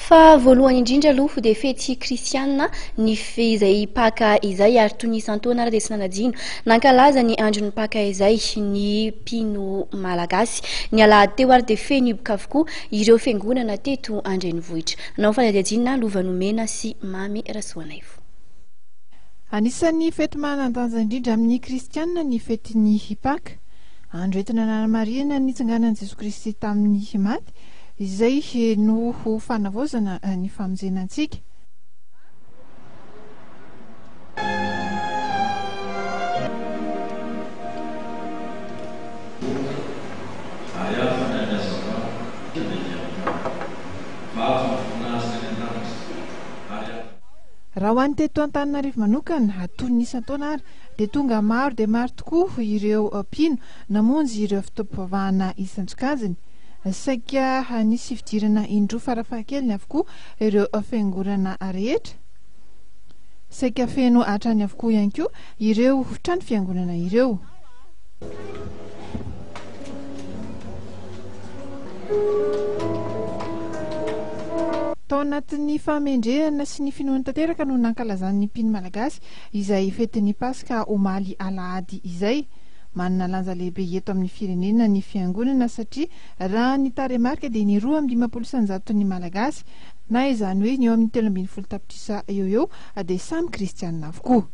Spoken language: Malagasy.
Fa voalohany indrindra aloha dia fety kristianina ny izay Paka izay ary toy ny isan-taona ary dia tsy nanadino nankalaza ny andron'ny Paka izay ny mpino malagasy. Ny alahady teo ary dia feno hiboka avokoa ireo fiangonana teto an-drenivohitra. Nanao fanadihadiana Lova Nomena sy Mamy Rasoanaivo. Anisan'ny fety manan-danja indrindra amin'ny kristianina ny fetin'ny Paka. Andro entina nanamarihana ny nitsanganan'i Jesoa Kristy tamin'ny maty, izay no ho fanavaozana ny famonjena antsika. Raha ho an'ny teto Antananarivo manokana, toy ny isan-taona ary, dia tonga maro dia maro tokoa ireo mpino namonjy ireo fotoam-pivavahana isan-tsokajiny. Saika nisy fidirana indroa farafahakeliny avokoa ireo fiangonana rehetra. Saika feno hatrany avokoa ihany koa ireo trano fiangonana ireo. Tao anatin'ny fahamendrehana sy ny finoana tanteraka no nankalazan'ny mpino malagasy izay fetin'ny Paska omaly alahady izay. Manana lanja lehibe eto amin'ny firenena ny fiangonana satria raha ny tarehimarika dia ny 152 ny Malagasy na izany hoe ny eo amin'ny 13 tapitrisa eo ho eo dia samy kristianina avokoa.